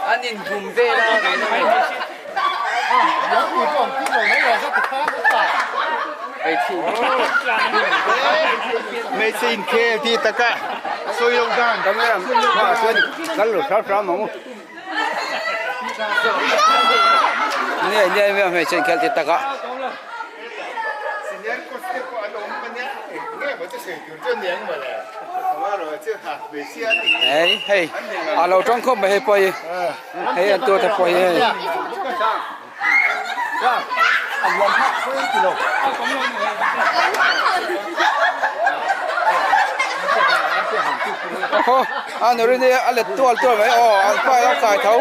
An inhum vel a Hmeichhe inkhel tih taka sawi loh dan. Kal lo hram hram ang u. Nge nge nge hmeichhe inkhel tih taka. Hei hei a lo tawng khawp mai hei pawh hi hei an tur te pawh hi hei. Aw a nuri ni a let tual tual mai aw an pa ilo kai tho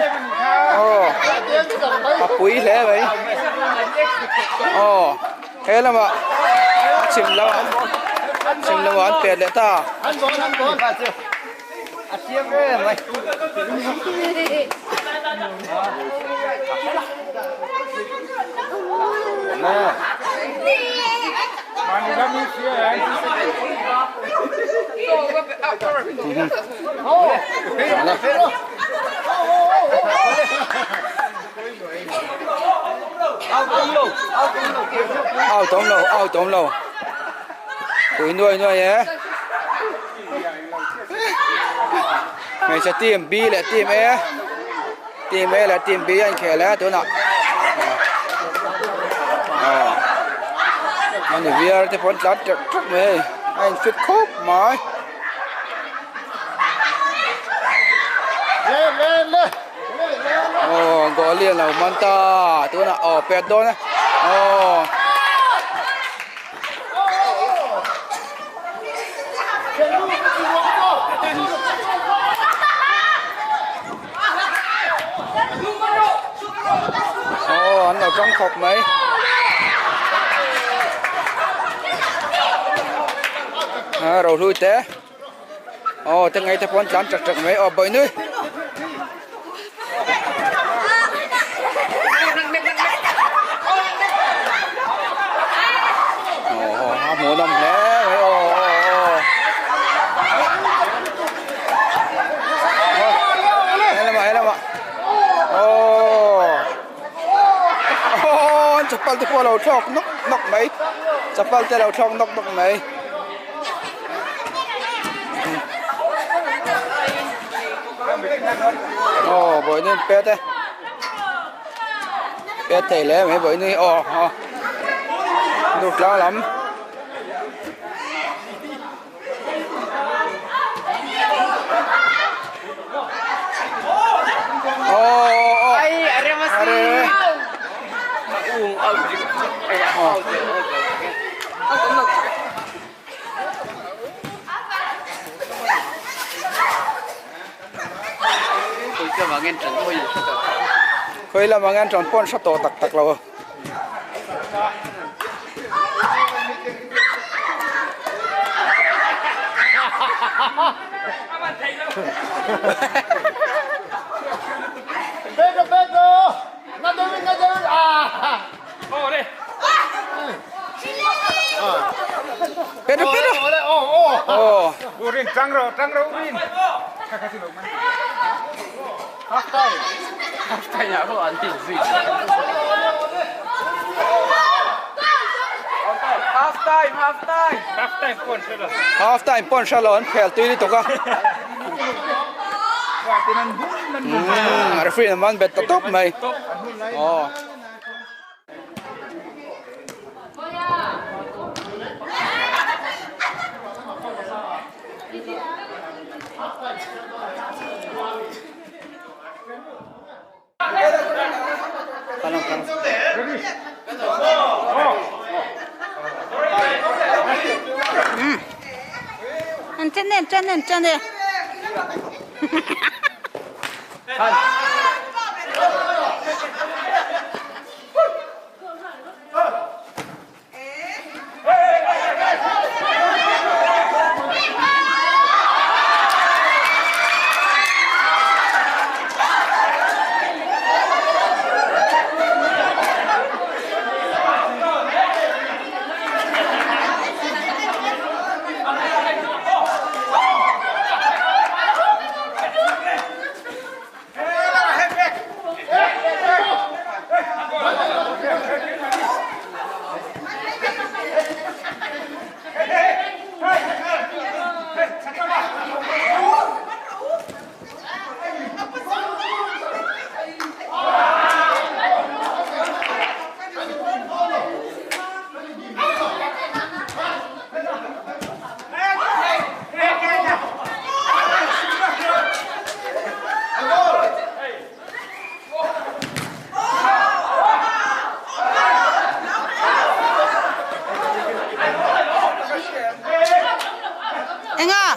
aw a pui hle mai aw he lamah chhim lamah chhim lamah an pet leh ta. Out awm lo out awm lo pui nuai nuai e hmeichhe team B leh team A team A leh team B a inkhel e tunah aw ani viar te pawh an tlan teuh teuh mai hei a in fit khawp mai. Aw goal hi an lo man ta tunah aw pet dawn e aw. Aw an lo tang khawp mai. A rohlui te aw te ngei te pawh an tlan chak chak mai aw bawih nui. A hmuh nawm hle mai aw aw aw helamah helamah aw aw an chapal te pawh a lo thlawk nawk nawk mai chapal te a lo thlawk nawk nawk mai. Aw bawihnu in pet e pet thei hle mai bawihnu hi aw aw dur tlang lam aw aw are Khawi lamah ngen ṭan pawh an hre tawh tak tak lo. Pedro Pedro oh Urin tang ro tang ro urin half time half time ah pawh an in zui half time half time half time pawh an hre lo half time pawh an hre lo an phel tui lutuk a referee an man bet ta tawp mai aw. An chen e an chen e an chen e. Enga?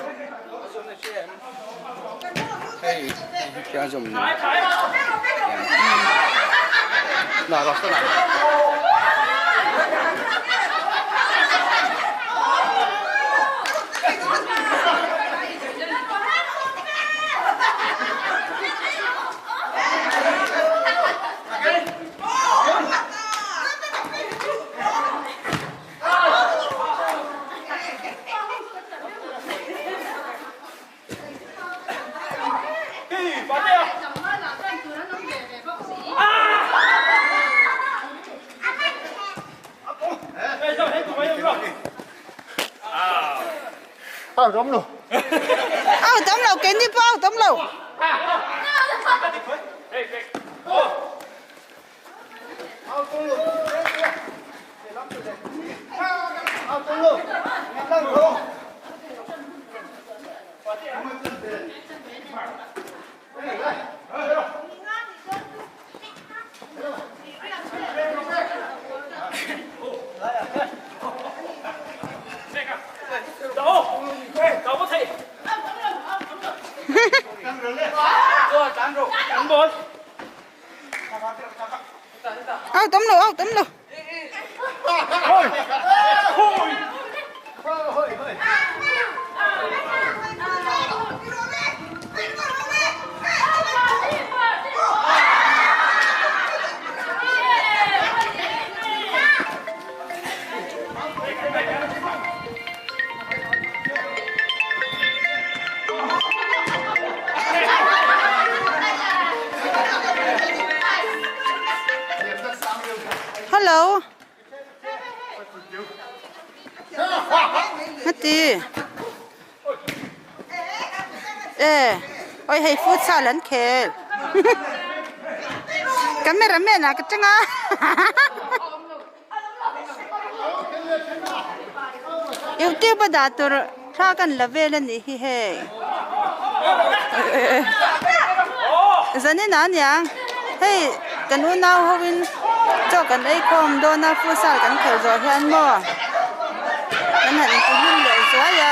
Au tam lo keini pawh au tam lo. Au tam lo au tam lo. Hello. Heti. E. Oi hei futsal an khel. Cameraman ah ka tang a. YouTube a dah tur thla kan la vel a nih hi hei. Zanin ah aniang hei kan unau ho in chaw kan ei khawm dawn a futsal kan khelh zawh hian maw kan han inti hlim leh zuai a.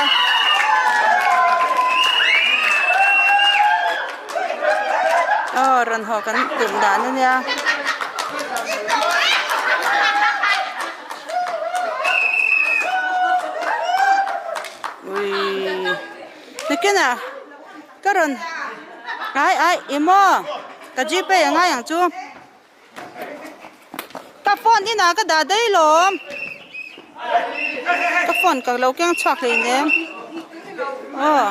Aw rawn haw kan tum dan a nia. Ui nakinah ka rawn ai ai ih maw ka gpay a ngai ang chu ka phone inah ka dah daih lawm ka phone ka lo keng chhuak hleinem aw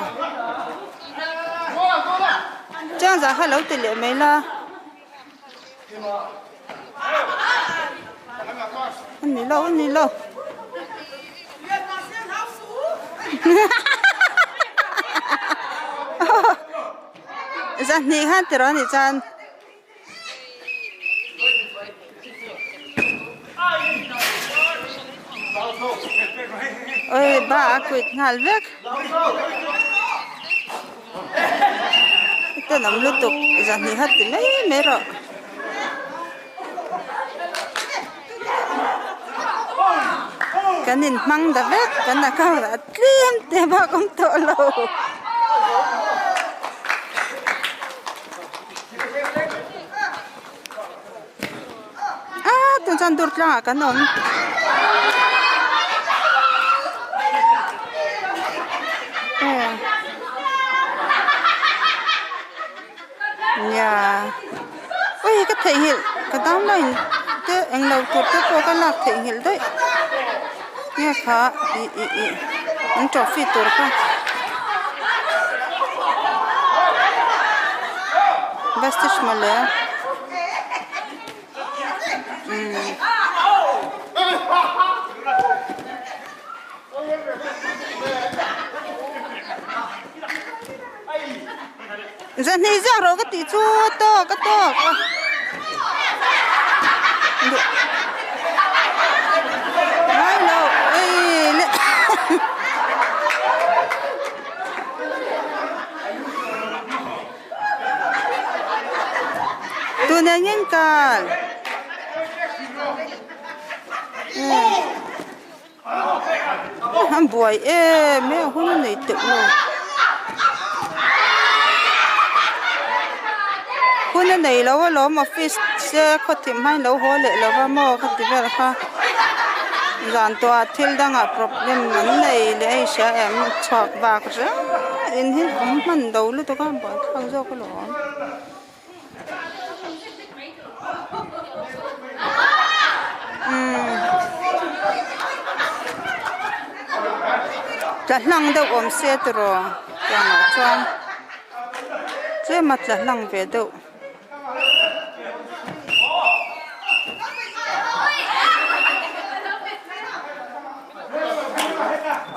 chiang zah kha lo ti leh mai la. A ni lo a ni lo zahnih khan tiraw a nih chuan. Oi ba a quit nghal vek. Heta lam lutuk zahnih hat ti mai mai rawh. Kan inhmang ta vek kan account ah tlem te bak awm tawh lo. Ah tun chuan dur tlangah kan awm. Nia ui ka theihnghilh ka downline te englo tur te pawh ka lak theihnghilh daih nge kha ih ih ih an trophy tur kha vestige mawle umm. Zahnih ziak rawh ka tih chu a tawk a tawk a ngai lo ei le tun eng in kal An buai em em a hun a nei teuh lo. Hun a nei lo alawm office te khawthim hmain lo haw leh lo va maw ka ti vel kha. Zan tawhah thil dangah problem an nei leh a inhria em chhuak vak reng in hi awm hman lo lutuk a buaithlak zawk alawm. Tla hlang deuh awm se tiraw tiangah chuan tlem a tla hlang ve deuh.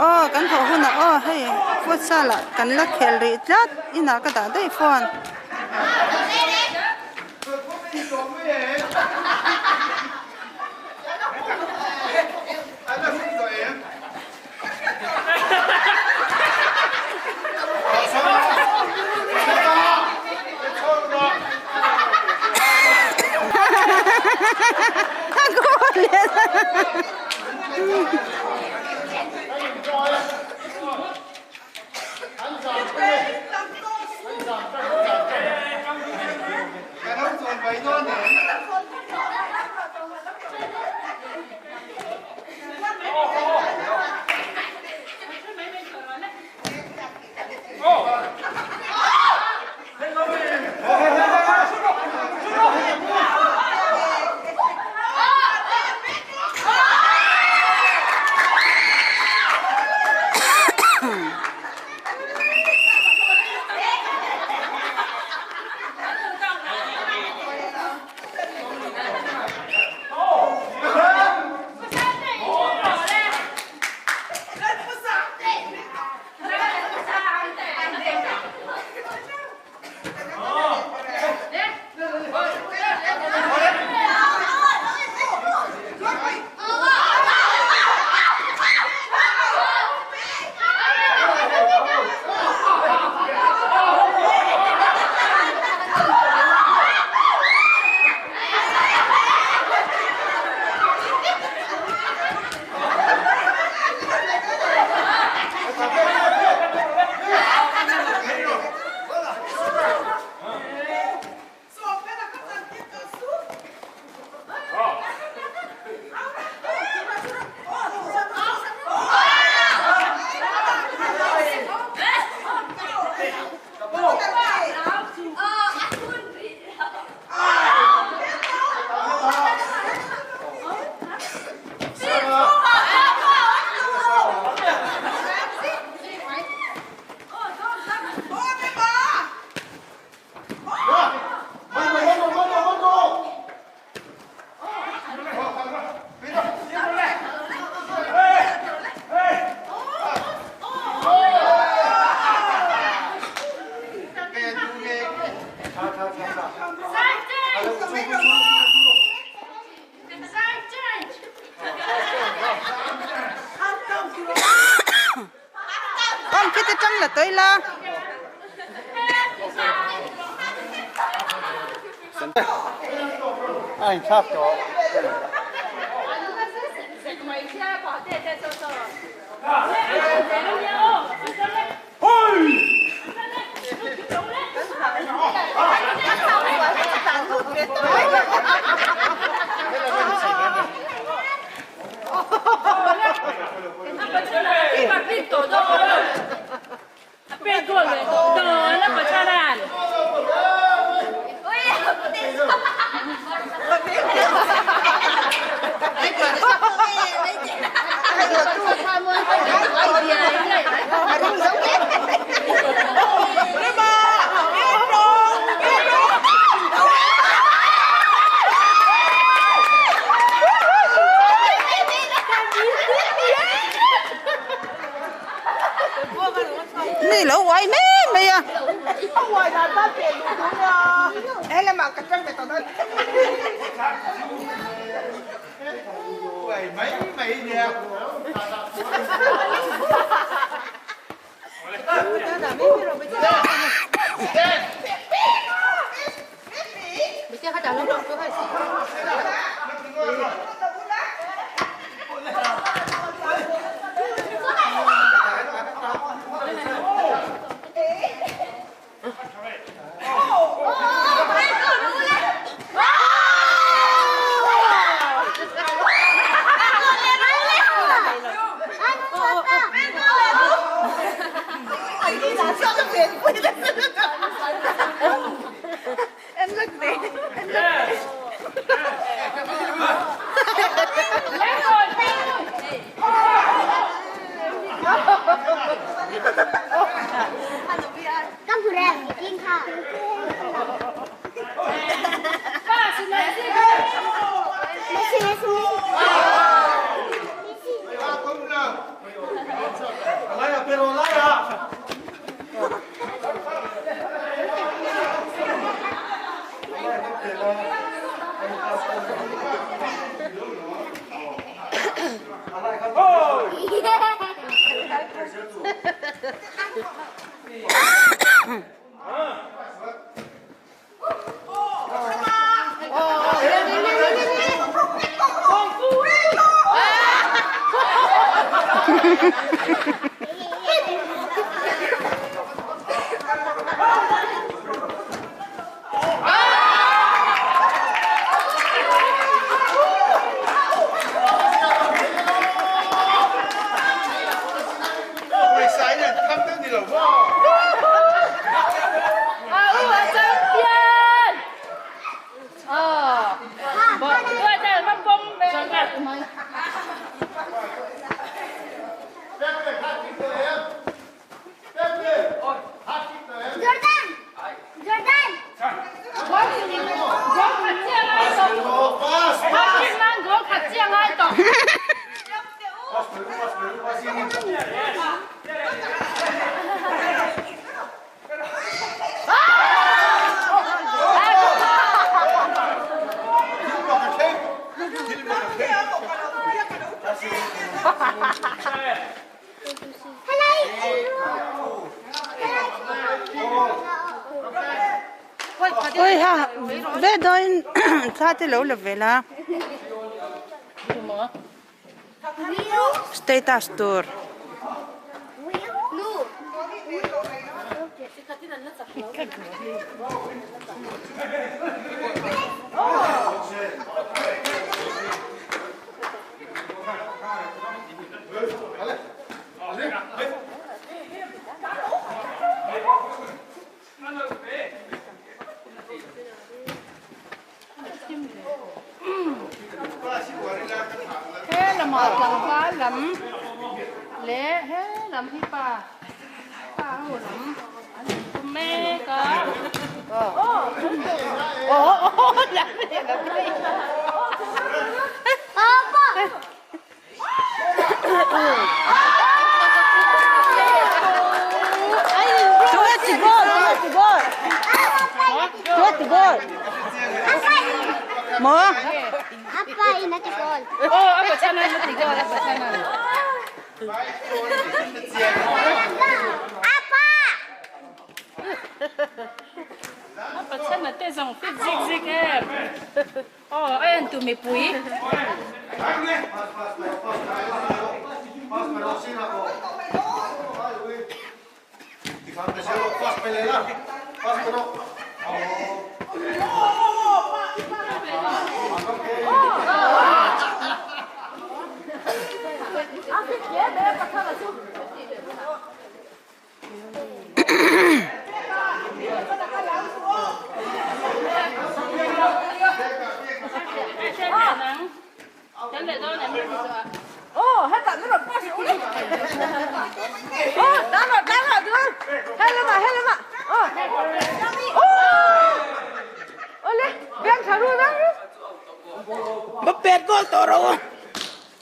Aw kan thawh hunah aw hei futsal ah kan la khel rih tlat inah ka dah daih phone. Awm khi te tang la tawi la. A inthlak tawh. Mi lo uai mai mai a. Oi ha ve dawn thla te lo la vel a status tur. He lamah tlangval lam leh he lam hi pa pa ho lam an in tum mek a Aw a en tu mipui.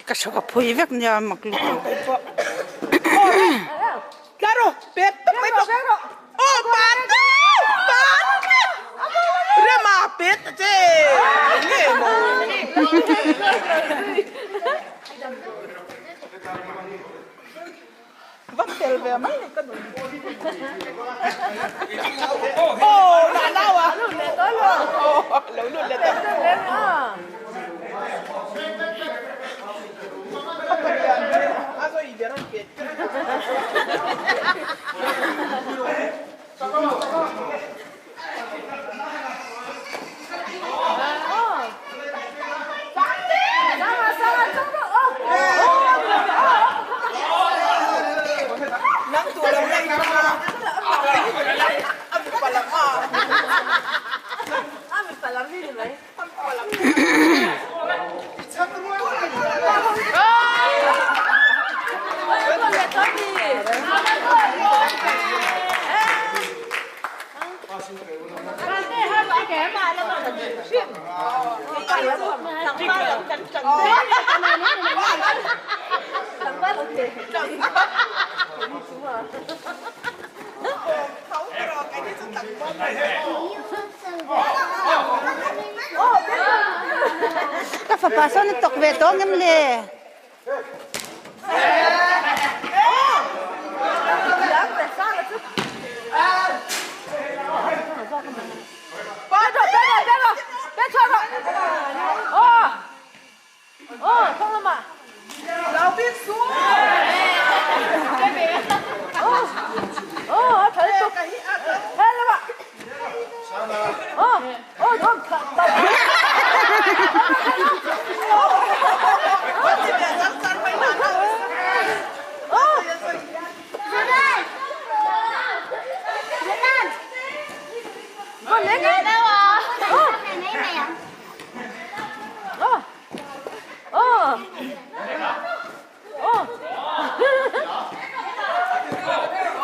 Ka hre ka phui vek nia mak lutuk. Ka fapa sawn a tawk ve tawh ngem le?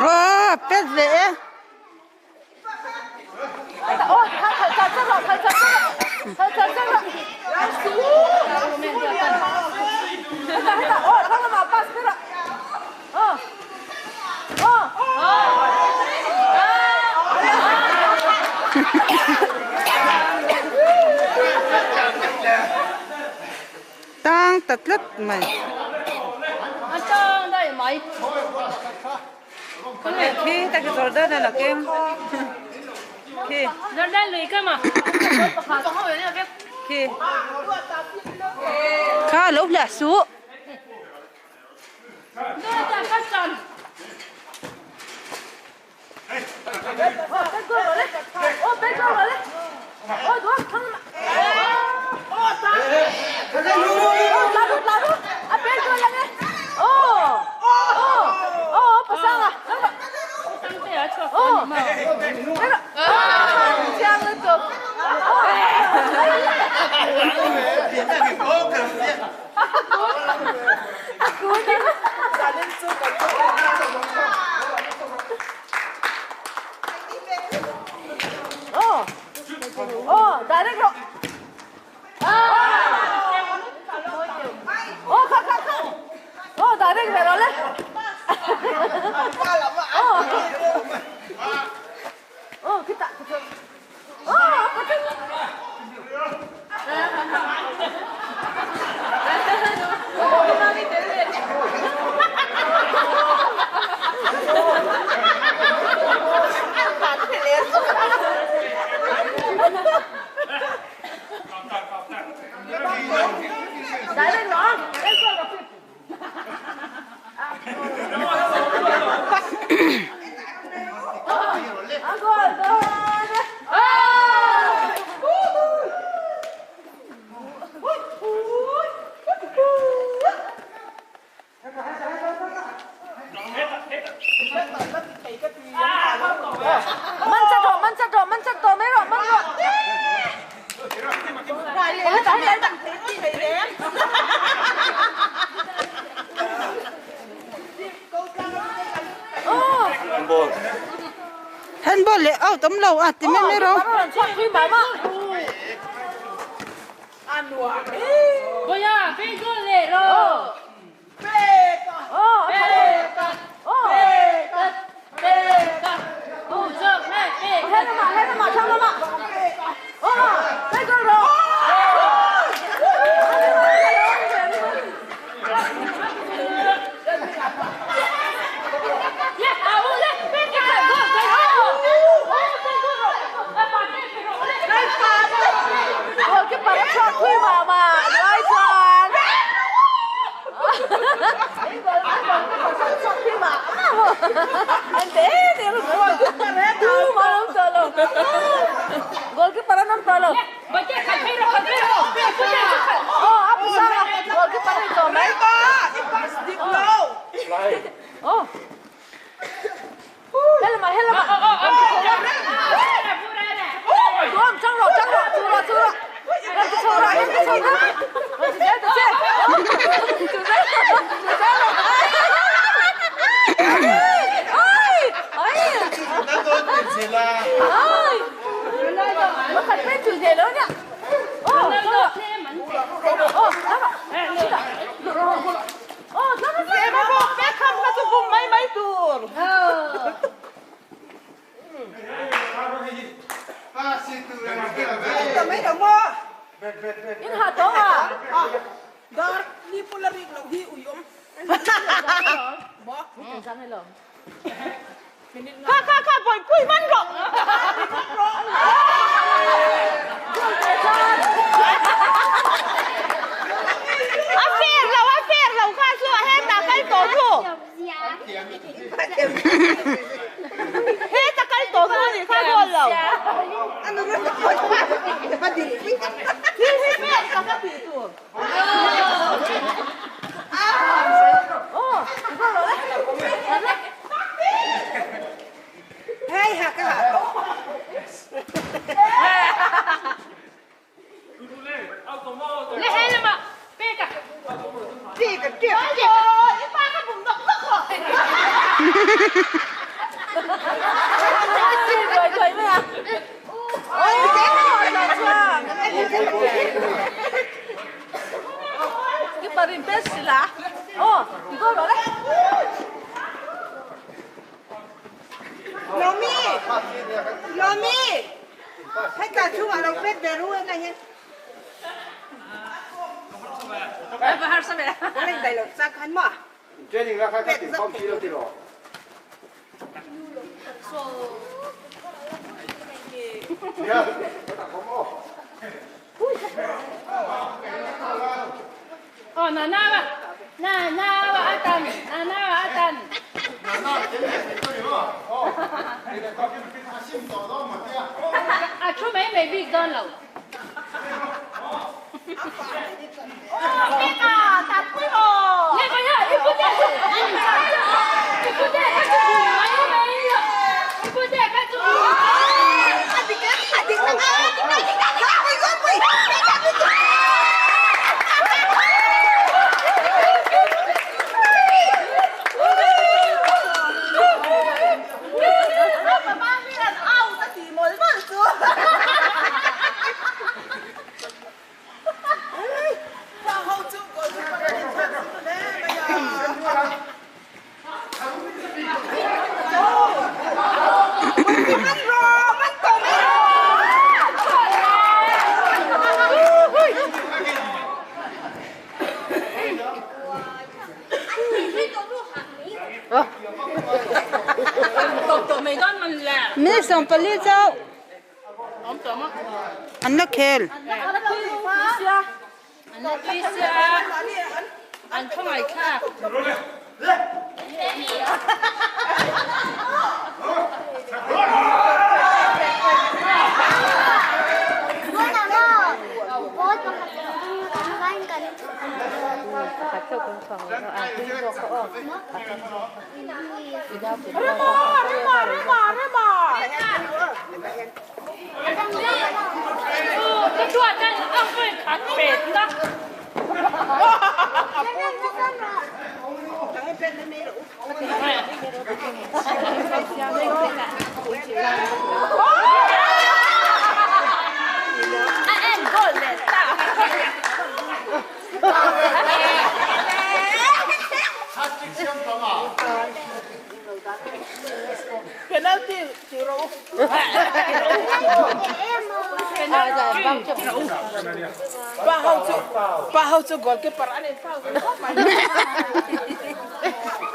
Aw pet ve e. Tang ta tlat mai. Khi ta ki Jordan a la keng. Khi. Khi. Kha lo hliah suh. Man chat rawh, man chat rawh, man chat tawh mai rawh, man rawh. Handball leh out awm lo a ti mai mai rawh. Minute 40 chauh an la khel.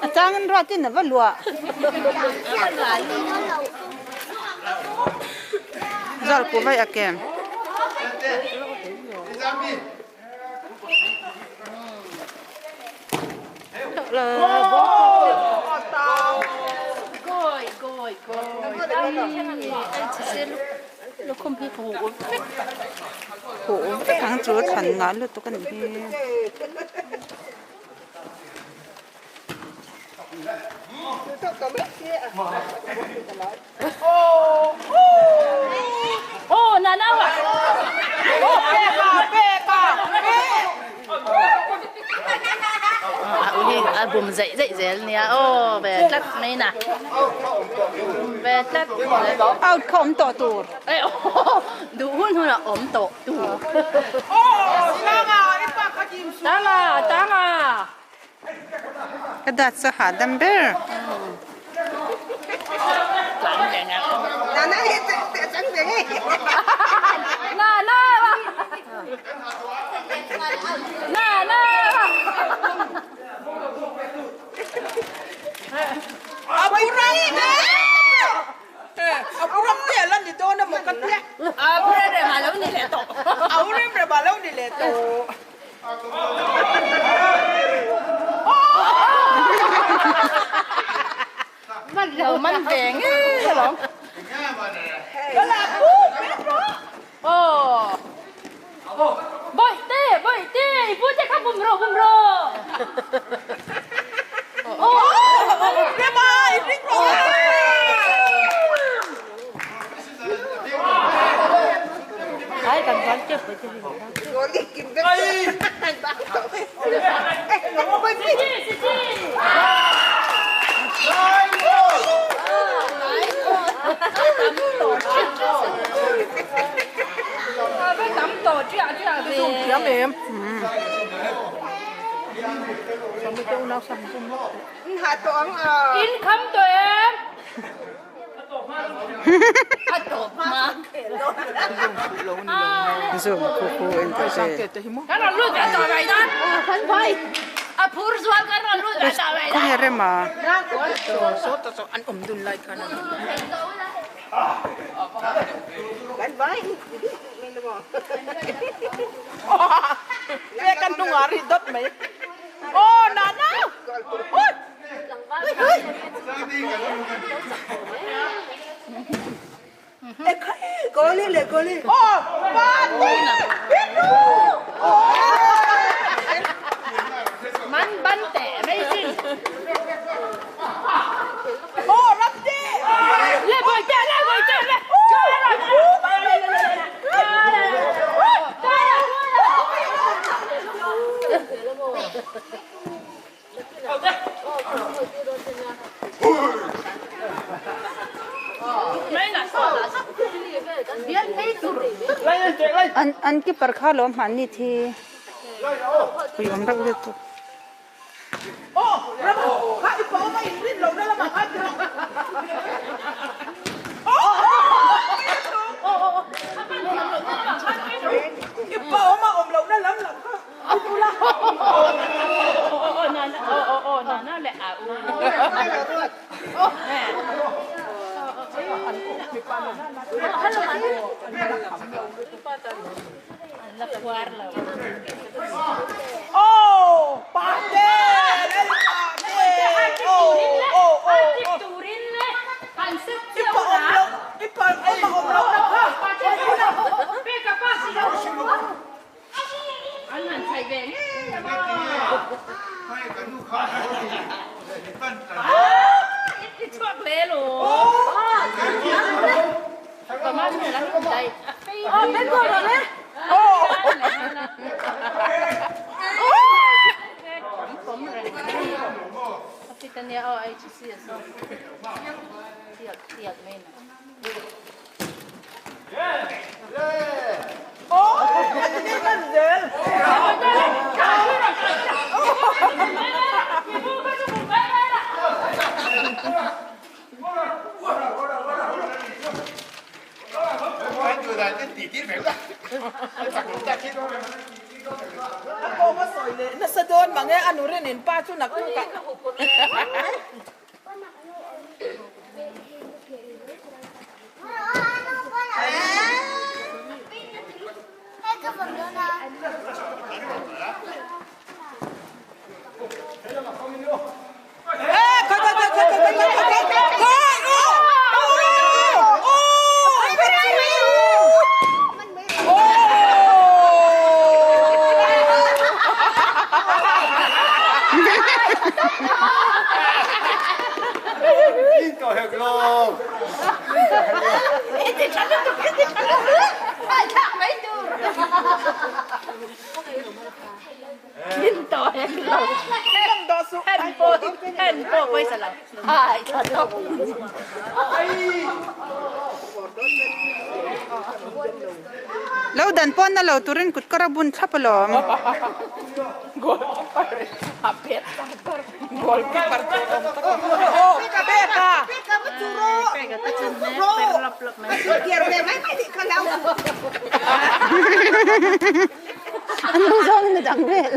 A changin ruatin a va luah. Zal ku vai a kem. Huh vek ang chu thlan ngah lutuk a nih hi. A bum zeih zeih zel nia aw ve tlat mai na ve tlat out kha awm tawh tur duh hun hun a awm tawh tur tanga tanga Ka dat chu hahdam ber. Man ve ngei alawm. Bawihte bawihte i pu te kha bum rawh bum rawh. In kham tawh em? Zoom khu khu en tawh che. Khawnge rem a? Man ban teh mai sin. Le bawihte le bawihte le. An an keeper kha lawm hmanni thi pui awm reuh lutuk. Nasa dawn mange a nurin in pa chu naktuk ah. Lo dan pawn na lo turin kut kawr a bun thlap alawm. A nu zawngin a dang vel.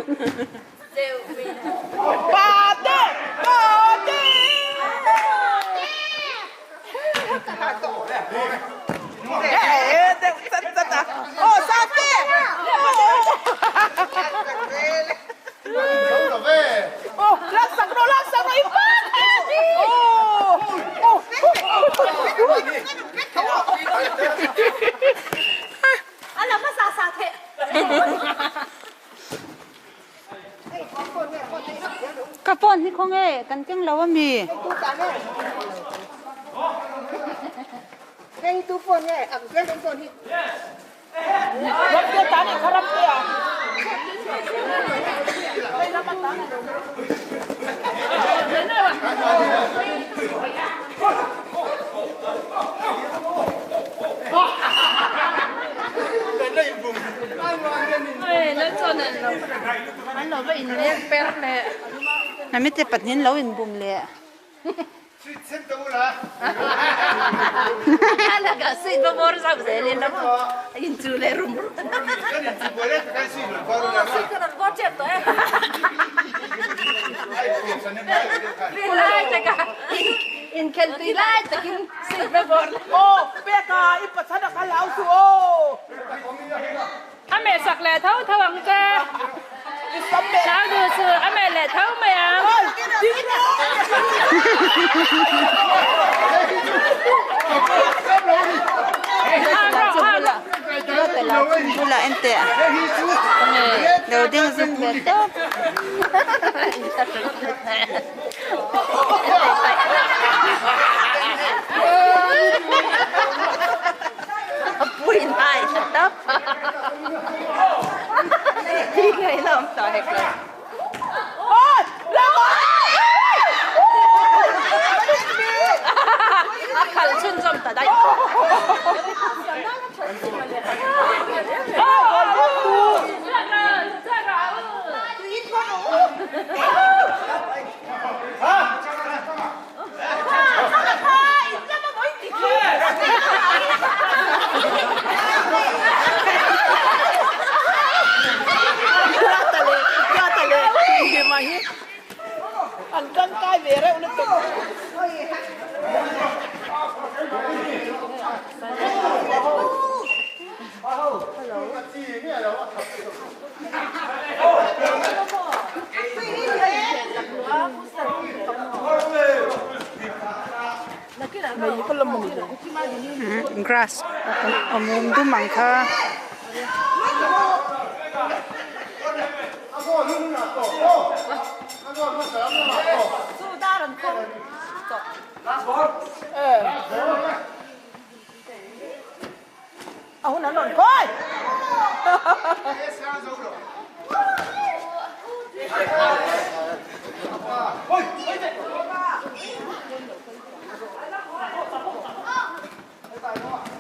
Ka phone hi khawnge kan keng lo ami? Namite pahnih lo inbum leh. A meh sak leh tho tho ang che. Hlau duh suh, a meh leh tho mai ang. Bulah en teh lo ding zum ve tawp. Grass a mum dum ang kha. An rawn khawi!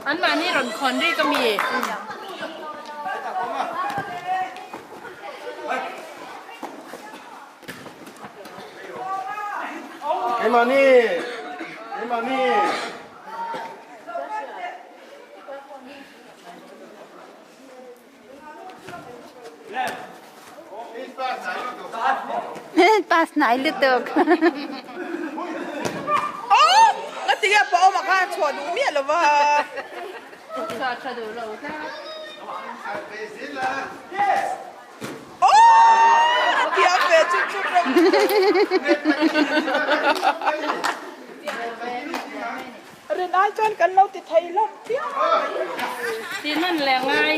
An mahni rawn khawn rik a mi? Keimahni! Keimahni! Pass hnai lutuk. Oh! Nga ti nge pawh awm ah khan chhuah duh miah lo va. Chhuah tha duh lo tlat. Oh! A thiam ve chut chut reuh. Rin ai chuan kan lo ti thei hlawm phian mai. Ti hman leh ngai.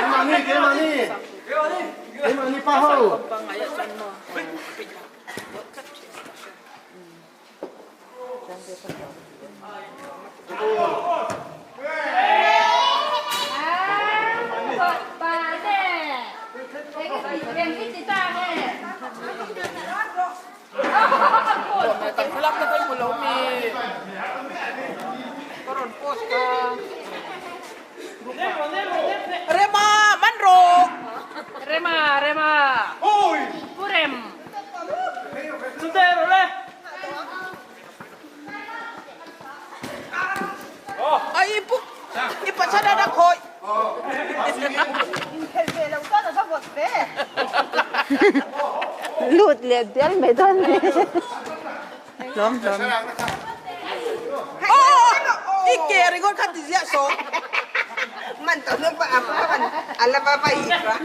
Keimahni, keimahni, keimahni pa ho. Rema man rawh. Rema Rema Pu Rem. Ai pu i pachhan a khawi. Inkhel ve lo chuan a va vawt ve. Lut leh bial mai dawn ni. Hlawm hlawm. Oh! I ke ringawt kha ti ziah saw. Man to hlawm pa a pa a la va vai ra.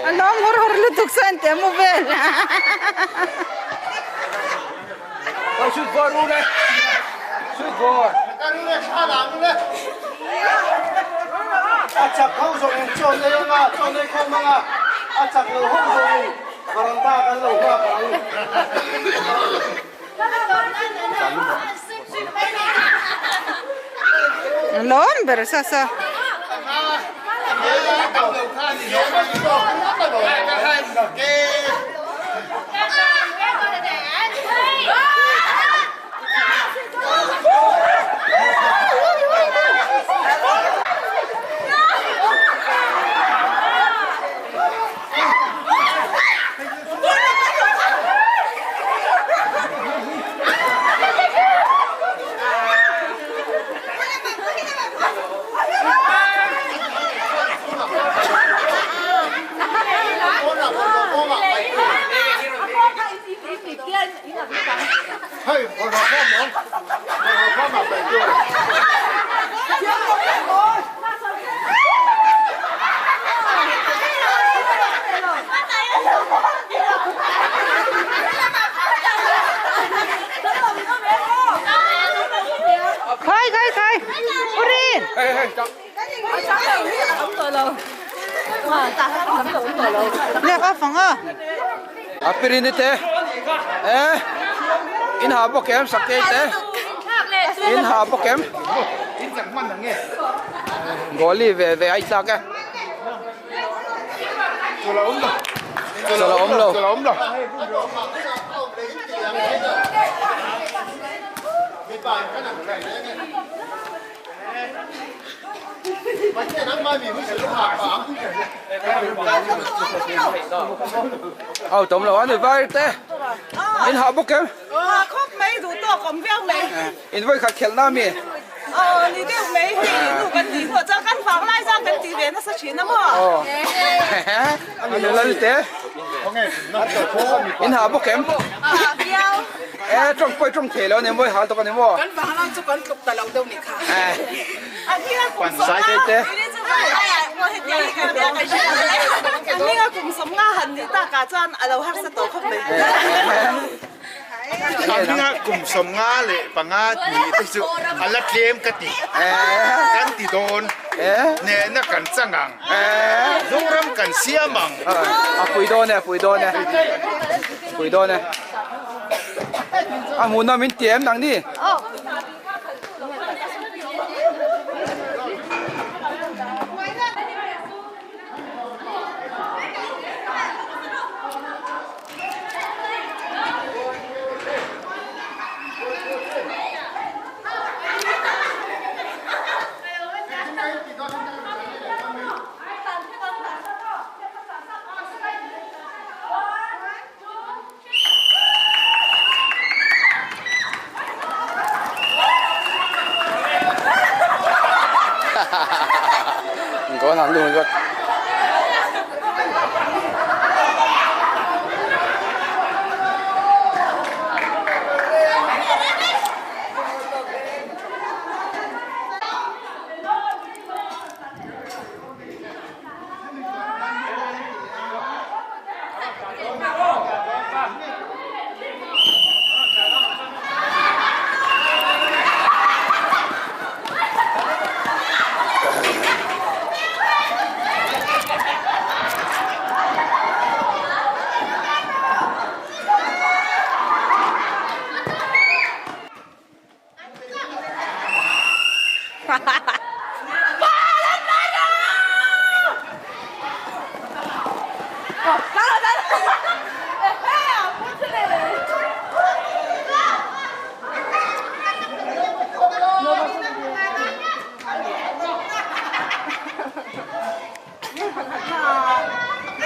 A lawm hawr hawr lutuk sawn teh mu vel. A chak ho zawng in chaw nei anga, chaw nei khawm anga, a chak lo ho zawng in varanda kan lo nghak ang. lawm ber sa sa. Khai khai khai Uri Lek a fang a. A pirini te e in ha bawk em sakei te in ha bawk em goli ve ve ai tlak e chawlh a awm lo chawlh a awm lo. Au tawm lo a ni vai te in hah bawk em? Hah khawp mai duh tawk awm viau mai. In vawi khat khelh na mi? Aw ni deuh mai hei nu kan tih pawh chuan kan vang lai zang kan tih ve nasa thin a maw? Aw a ni lal te in hah bawk em? Hah viau. E tawng pawh i tawng thei lo a ni maw i hal tawk a ni maw? Kan vang lai chu kan tluk ta lo deuh ni kha. Hminga kum 55 te chu a la tlem ka ti. Kan ti dawn. Nehna kan chang ang. Zoram kan siam ang. A pui dawn e, a pui dawn e. Pui dawn e. A hmuhnawm min ti em nangni? Có làm luôn rồi.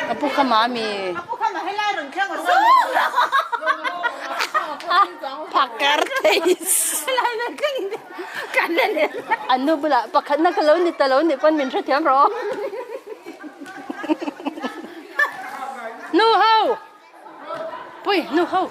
Ka pu kha mami. Phakar theis. An nu bulah pakhatna ka lo ni ta lo nih pawn min hrethiam rawh. Nu ho! Pui, nu ho!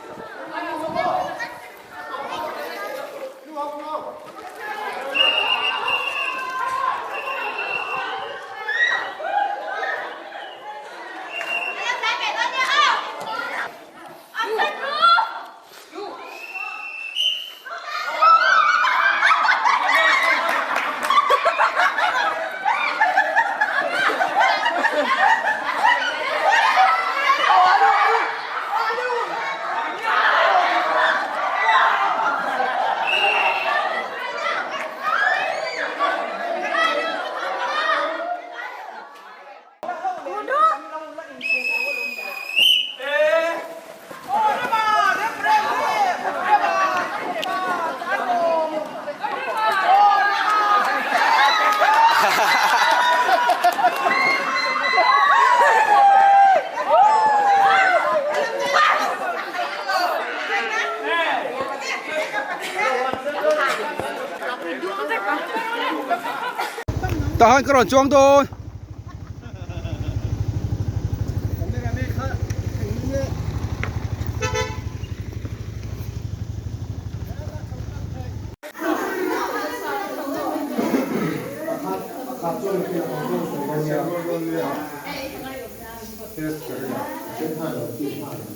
Tah hian ka rawn chuang dawn.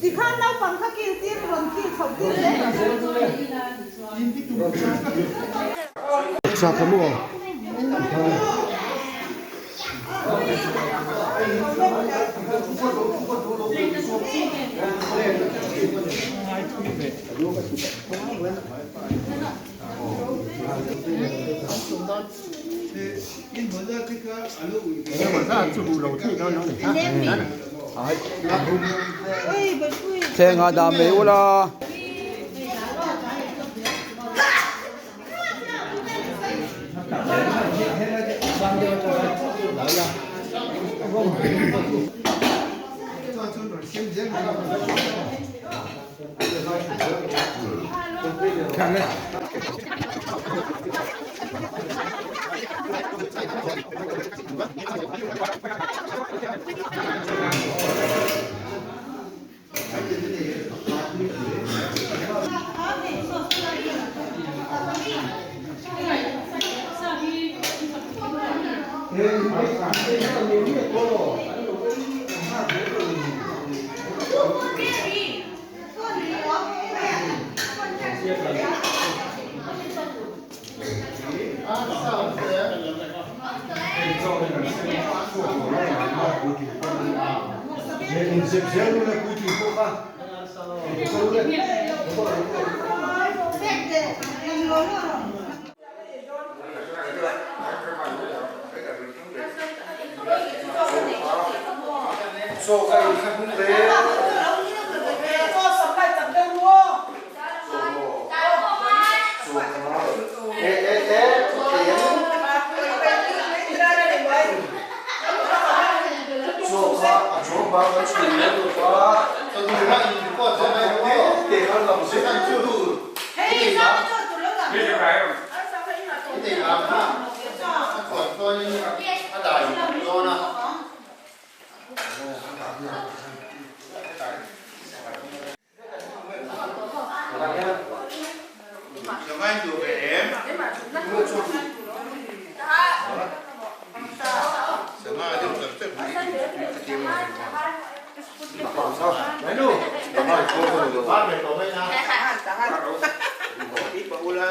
Tikhan naupang kha kil tir rawn kil chhoh tir hle Thleng ah dah mai ula.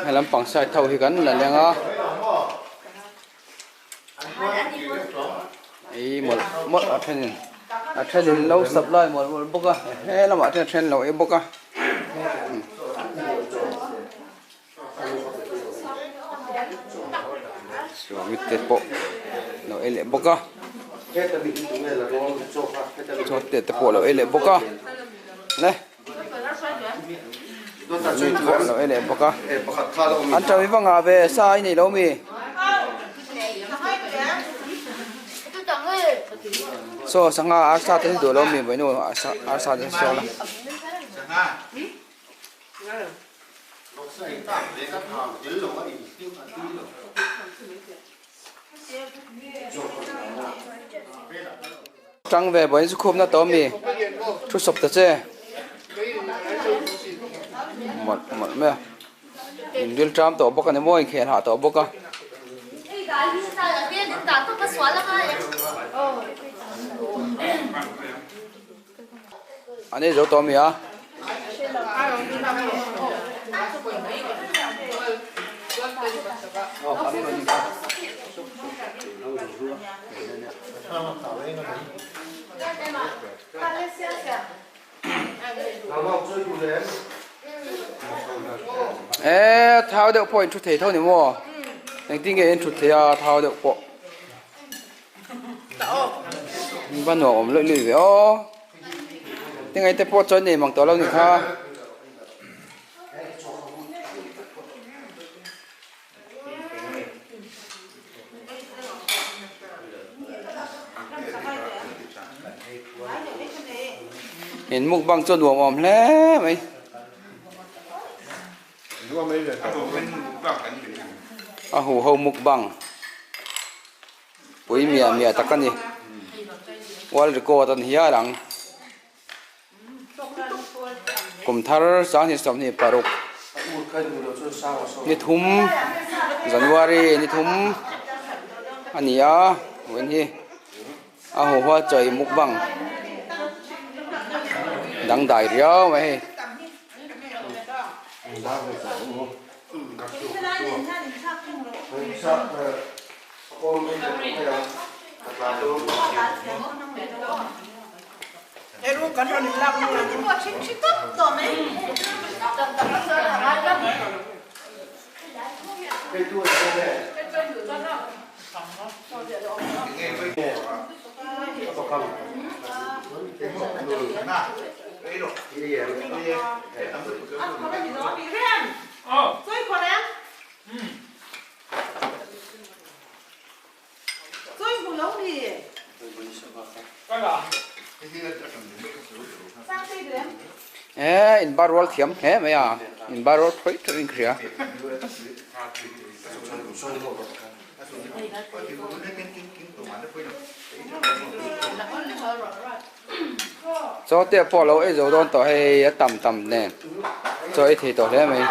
He lampang side ho hi kan la leng a ei mawlh mawlh a thenin a thenin lo supply mawlh mawlh bawk a he lamah te a then lo ei bawk a. Suami te pawh lo ei leh bawk a chaw te te pawh lo ei leh bawk a le mi te pawh lo ei leh bawk a an ṭo hi va ngah ve sa i nei lo mi saw sangha arsa te hi duh lo mi vawiin arsa te saw la. Tang ve vawiin chu khupna tawh ami thu sawp ta che mawlh mawlh mai a in ril ṭam tawh bawk a ni maw inkhel hah tawh bawk a. An ei zo tawh ami a? E thau deuh pawh in thu thei tho ni maw? Engtin nge in thut thei a thau deuh pawh? Va nuam awm luih luih ve aw tingai te pawh chuan nei mang tawh lo ni kha. In mukbang chu nuam awm hle mai. A huho mukbang pui miah miah tak a ni. World record a ni hial ang. Kum thar 2026 ni thum January ni thum a ni a vawiin hi a huho a chawi mukbang dangdai riau mai hei. Ehh in bar rual thiam hle mai a in bar rual phawi teuh in ka hria. Chaw te pawh a lo ei zo dawn tawh hei a tam tam nen chaw ei thei tawh hle mai.